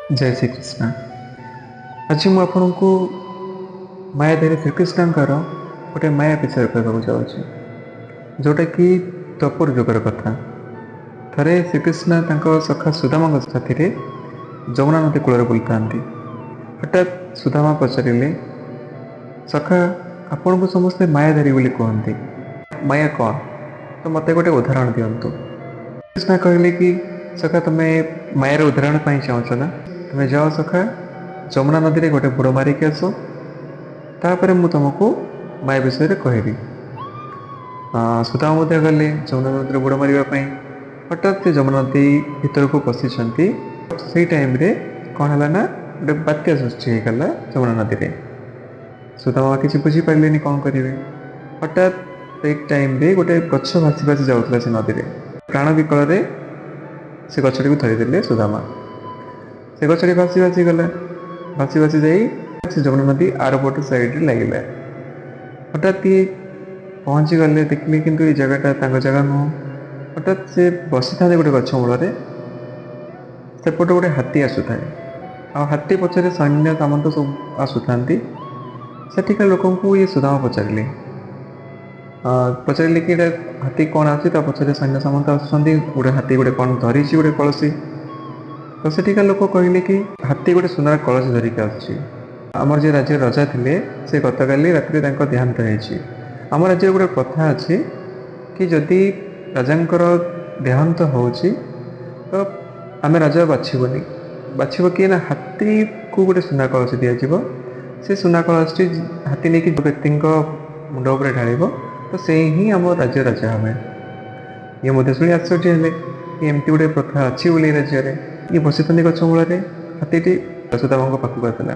ଜୟ ଶ୍ରୀକୃଷ୍ଣ। ଆଜି ମୁଁ ଆପଣଙ୍କୁ ମାୟାଧାରୀ ଶ୍ରୀକୃଷ୍ଣଙ୍କର ଗୋଟେ ମାୟା ବିଷୟରେ କହିବାକୁ ଯାଉଛି, ଯେଉଁଟାକି ଦ୍ୱାପର ଯୁଗର କଥା। ଥରେ ଶ୍ରୀକୃଷ୍ଣ ତାଙ୍କ ସଖା ସୁଦାମାଙ୍କ ସାଥିରେ ଯମୁନା ନଦୀ କୂଳରେ ବୁଲୁଥାନ୍ତି। ହଠାତ୍ ସୁଦାମା ପଚାରିଲେ, ସଖା, ଆପଣଙ୍କୁ ସମସ୍ତେ ମାୟାଧାରୀ ବୋଲି କୁହନ୍ତି, ମାୟା କ'ଣ? ତ ମୋତେ ଗୋଟେ ଉଦାହରଣ ଦିଅନ୍ତୁ। କୃଷ୍ଣ କହିଲେ କି, ସଖା, ତୁମେ ମାୟାର ଉଦାହରଣ ପାଇଁ ଚାହୁଁଛ ନା? ତୁମେ ଯାଅ ସଖା, ଯମୁନା ନଦୀରେ ଗୋଟେ ବୁଡ଼ ମାରିକି ଆସ, ତାପରେ ମୁଁ ତୁମକୁ ମାୟା ବିଷୟରେ କହିବି। ସୁଦାମା ମଧ୍ୟ ଗଲେ ଯମୁନା ନଦୀରେ ବୁଡ଼ ମାରିବା ପାଇଁ। ହଠାତ୍ ସେ ଯମୁନା ନଦୀ ଭିତରକୁ ପଶିଛନ୍ତି, ସେଇ ଟାଇମ୍ରେ କ'ଣ ହେଲା ନା, ଗୋଟେ ବାତ୍ୟା ସୃଷ୍ଟି ହେଇଗଲା ଯମୁନା ନଦୀରେ। ସୁଦାମା କିଛି ବୁଝିପାରିଲେନି କ'ଣ କରିବେ। ହଠାତ୍ ସେଇ ଟାଇମ୍ରେ ଗୋଟେ ଗଛ ଭାସି ଭାସି ଯାଉଥିଲା ସେ ନଦୀରେ। ପ୍ରାଣ ବିକଳରେ ସେ ଗଛଟିକୁ ଧରିଦେଲେ ସୁଦାମା। ସେ ଗଛଟି ଭାସି ଭାସି ଗଲା, ଭାସି ଭାସି ଯାଇ ସେ ଯମୁନା ନଦୀ ଆରପଟ ସାଇଡ଼ରେ ଲାଗିଲା। ହଠାତ୍ ଇଏ ପହଞ୍ଚିଗଲେ, ଦେଖିଲେ କିନ୍ତୁ ଏଇ ଜାଗାଟା ତାଙ୍କ ଜାଗା ନୁହଁ। ହଠାତ୍ ସେ ବସିଥାନ୍ତି ଗୋଟେ ଗଛ ମୂଳରେ, ସେପଟୁ ଗୋଟେ ହାତୀ ଆସୁଥାଏ ଆଉ ହାତୀ ପଛରେ ସୈନ୍ୟ ସାମନ୍ତ ସବୁ ଆସୁଥାନ୍ତି। ସେଠିକା ଲୋକଙ୍କୁ ଇଏ ସୁଦାମା ପଚାରିଲେ କି ଏଇଟା ହାତୀ କ'ଣ ଆସୁଛି, ତା ପଛରେ ସୈନ୍ୟ ସାମନ୍ତ ଆସୁଛନ୍ତି, ଗୋଟେ ହାତୀ ଗୋଟେ କ'ଣ ଧରିଛି, ଗୋଟେ କଳସୀ। ତ ସେଠିକା ଲୋକ କହିଲେ କି ହାତୀ ଗୋଟେ ସୁନାର କଳସୀ ଧରିକି ଆସୁଛି। ଆମର ଯିଏ ରାଜ୍ୟର ରଜା ଥିଲେ, ସେ ଗତକାଲି ରାତିରେ ତାଙ୍କ ଦେହାନ୍ତ ହେଇଛି। ଆମ ରାଜ୍ୟରେ ଗୋଟେ ପ୍ରଥା ଅଛି କି ଯଦି ରାଜାଙ୍କର ଦେହାନ୍ତ ହେଉଛି ତ ଆମେ ରାଜା ବାଛିବୁନି। ବାଛିବ କିଏ ନା, ହାତୀକୁ ଗୋଟେ ସୁନା କଳସୀ ଦିଆଯିବ। ସେ ସୁନା କଳସଟି ହାତୀ ନେଇକି ଯେଉଁ ବ୍ୟକ୍ତିଙ୍କ ମୁଣ୍ଡ ଉପରେ ଢାଳିବ, ତ ସେ ହିଁ ଆମ ରାଜ୍ୟ ରାଜା ହେବେ। ଇଏ ମଧ୍ୟ ଶୁଣି ଆଶ୍ଚର୍ଯ୍ୟ ହେଲେ କି ଏମିତି ଗୋଟେ ପ୍ରଥା ଅଛି ବୋଲି ରାଜ୍ୟରେ। ଇଏ ବସିଥାନ୍ତି ଗଛ ମୂଳରେ, ହାତୀଟି ସୁଦାମାଙ୍କ ପାଖକୁ ଆସିଲା,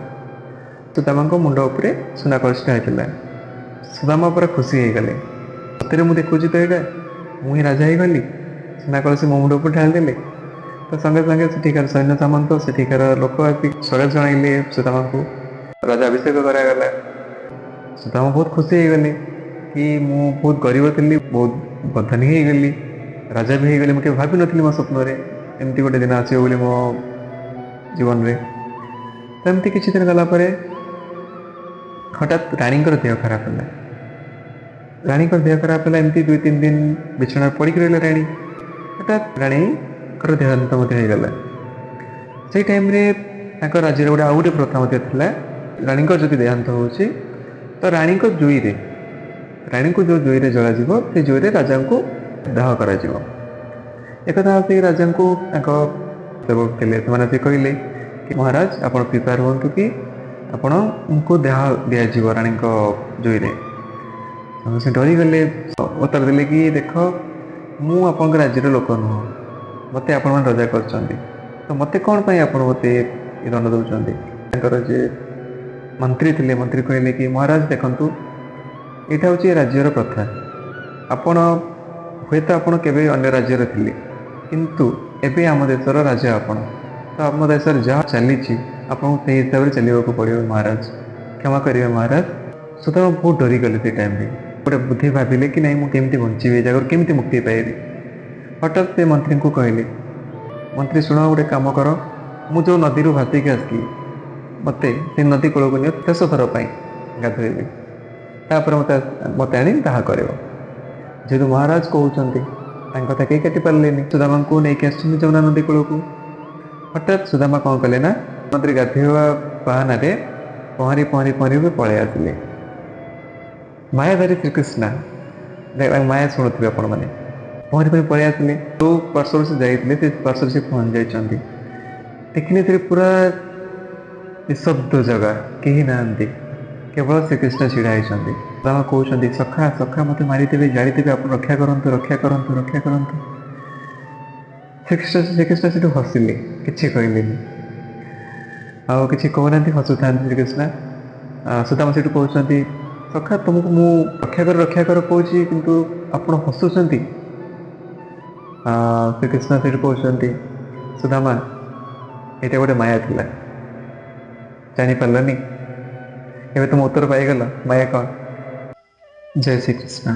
ସୁଦାମାଙ୍କ ମୁଣ୍ଡ ଉପରେ ସୁନା କଳସୀ ଢାଳିଥିଲା। ସୁଦାମା ପୁରା ଖୁସି ହେଇଗଲେ। ସତରେ ମୁଁ ଦେଖୁଛି ତ ଏଇଟା ମୁଁ ହିଁ ରାଜା ହେଇଗଲି, ସୁନା କଳସୀ ମୋ ମୁଣ୍ଡ ଉପରେ ଢାଳିଦେଲେ। ତ ସଙ୍ଗେ ସଙ୍ଗେ ସେଠିକାର ସୈନ୍ୟ ସାମନ୍ତ, ସେଠିକାର ଲୋକ ଆସି ସ୍ୱାଗତ ଜଣାଇଲେ ସୁଦାମାଙ୍କୁ। ରାଜା ଅଭିଷେକ କରାଗଲା। ସୁଦାମା ବହୁତ ଖୁସି ହେଇଗଲେ କି ମୁଁ ବହୁତ ଗରିବ ଥିଲି, ବହୁତ ବଧନୀ ହେଇଗଲି, ରାଜା ବି ହେଇଗଲି। ମୁଁ କେବେ ଭାବିନଥିଲି ମୋ ସ୍ୱପ୍ନରେ ଏମିତି ଗୋଟେ ଦିନ ଆସିବ ବୋଲି ମୋ ଜୀବନରେ। ତ ଏମିତି କିଛି ଦିନ ଗଲା ପରେ ହଠାତ୍ ରାଣୀଙ୍କର ଦେହ ଖରାପ ହେଲା। ରାଣୀଙ୍କର ଦେହ ଖରାପ ହେଲା, ଏମିତି 2-3 ଦିନ ବିଛଣାରେ ପଡ଼ିକି ରହିଲେ ରାଣୀ। ହଠାତ୍ ରାଣୀଙ୍କର ଦେହାନ୍ତ ମଧ୍ୟ ହେଇଗଲା। ସେଇ ଟାଇମ୍ରେ ତାଙ୍କ ରାଜ୍ୟରେ ଗୋଟେ ଆଉ ଗୋଟେ ପ୍ରଥା ମଧ୍ୟ ଥିଲା। ରାଣୀଙ୍କର ଯଦି ଦେହାନ୍ତ ହେଉଛି ତ ରାଣୀଙ୍କ ଜୁଇରେ, ରାଣୀଙ୍କୁ ଯେଉଁ ଜୁଇରେ ଜଳାଯିବ, ସେ ଜୁଇରେ ରାଜାଙ୍କୁ ଦାହ କରାଯିବ। ଏକଥା ଆସିକି ରାଜାଙ୍କୁ ତାଙ୍କ ସେବକ ଥିଲେ, ସେମାନେ ଆସି କହିଲେ କି ମହାରାଜ, ଆପଣ ପ୍ରିପେୟାର ହୁଅନ୍ତୁ କି ଆପଣଙ୍କୁ ଦେହ ଦିଆଯିବ ରାଣୀଙ୍କ ଜୁଇରେ। ସେ ଡରିଗଲେ, ଉତ୍ତର ଦେଲେ କି ଦେଖ, ମୁଁ ଆପଣଙ୍କ ରାଜ୍ୟର ଲୋକ ନୁହଁ, ମୋତେ ଆପଣମାନେ ରଜା କରିଛନ୍ତି, ତ ମୋତେ କ'ଣ ପାଇଁ ଆପଣ ମୋତେ ଏ ଦଣ୍ଡ ଦେଉଛନ୍ତି? ତାଙ୍କର ଯେ ମନ୍ତ୍ରୀ ଥିଲେ, ମନ୍ତ୍ରୀ କହିଲେ କି ମହାରାଜ ଦେଖନ୍ତୁ, ଏଇଟା ହେଉଛି ଏ ରାଜ୍ୟର ପ୍ରଥା। ଆପଣ ହୁଏତ ଆପଣ କେବେ ଅନ୍ୟ ରାଜ୍ୟରେ ଥିଲେ, କିନ୍ତୁ ଏବେ ଆମ ଦେଶର ରାଜା ଆପଣ, ତ ଆମ ଦେଶରେ ଯାହା ଚାଲିଛି ଆପଣଙ୍କୁ ସେଇ ହିସାବରେ ଚାଲିବାକୁ ପଡ଼ିବ ମହାରାଜ, କ୍ଷମା କରିବେ ମହାରାଜ। ସୁଦାମା ବହୁତ ଡରିଗଲେ ସେଇ ଟାଇମ୍ରେ। ଗୋଟେ ବୁଦ୍ଧି ଭାବିଲେ କି ନାଇଁ, ମୁଁ କେମିତି ବଞ୍ଚିବି, ଏ ଜାଗାରୁ କେମିତି ମୁକ୍ତି ପାଇବି। ହଠାତ୍ ସେ ମନ୍ତ୍ରୀଙ୍କୁ କହିଲେ, ମନ୍ତ୍ରୀ ଶୁଣ, ଗୋଟେ କାମ କର, ମୁଁ ଯେଉଁ ନଦୀରୁ ଭାସିକି ଆସିଲି ମୋତେ ସେ ନଦୀ କୂଳକୁ ନିଅ, ଶେଷ ଥର ପାଇଁ ଗାଧୋଇବି, ତାପରେ ମୋତେ ଆଣି ଦାହ କରିବ। ଯେହେତୁ ମହାରାଜ କହୁଛନ୍ତି, ତାଙ୍କ କଥା କେହି କାଟି ପାରିଲେନି। ସୁଦାମାଙ୍କୁ ନେଇକି ଆସିଛନ୍ତି ଯମୁନା ନଦୀ କୂଳକୁ। ହଠାତ୍ ସୁଦାମା କ'ଣ କଲେ ନା, ନଦୀରେ ଗାଧୋଇବା ବାହାନାରେ ପହଁରି ପହଁରି ପହଁରି ପଳେଇ ଆସିଲେ। ମାୟାଧାରୀ ଶ୍ରୀକୃଷ୍ଣ, ମାୟା ଶୁଣୁଥିବେ ଆପଣମାନେ, ପହଁରି ପହଁରି ପଳେଇ ଆସିଲେ। ଯେଉଁ ପାର୍ଶ୍ୱରୁ ସେ ଯାଇଥିଲେ ସେ ପାର୍ଶ୍ୱରେ ସେ ପହଞ୍ଚି ଯାଇଛନ୍ତି। ଦେଖିଲେ ସେଠି ପୁରା ନିଶବ୍ଦ ଜାଗା, କେହି ନାହାନ୍ତି, କେବଳ ଶ୍ରୀକୃଷ୍ଣ ଛିଡ଼ା ହେଇଛନ୍ତି। ସୁଦାମା କହୁଛନ୍ତି, ସଖା ସଖା, ମୋତେ ମାରିଦେବେ, ଜାଳିଦେବେ, ଆପଣ ରକ୍ଷା କରନ୍ତୁ, ରକ୍ଷା କରନ୍ତୁ, ରକ୍ଷା କରନ୍ତୁ। ଶ୍ରୀକୃଷ୍ଣ ସେଠୁ ହସିଲେ, କିଛି କହିଲେନି, ଆଉ କିଛି କହୁନାହାନ୍ତି, ହସୁଥାନ୍ତି ଶ୍ରୀକୃଷ୍ଣ। ସୁଦାମା ସେଠୁ କହୁଛନ୍ତି, ସଖା, ତୁମକୁ ମୁଁ ରକ୍ଷା କର ରକ୍ଷା କର କହୁଛି, କିନ୍ତୁ ଆପଣ ହସୁଛନ୍ତି। ଶ୍ରୀକୃଷ୍ଣ ସେଠୁ କହୁଛନ୍ତି, ସୁଦାମା, ଏଇଟା ଗୋଟେ ମାୟା ଥିଲା, ଜାଣିପାରିଲନି? ଏବେ ତୁମ ଉତ୍ତର ପାଇଗଲ ମାୟା କ'ଣ? ଜୟ ଶ୍ରୀକୃଷ୍ଣ।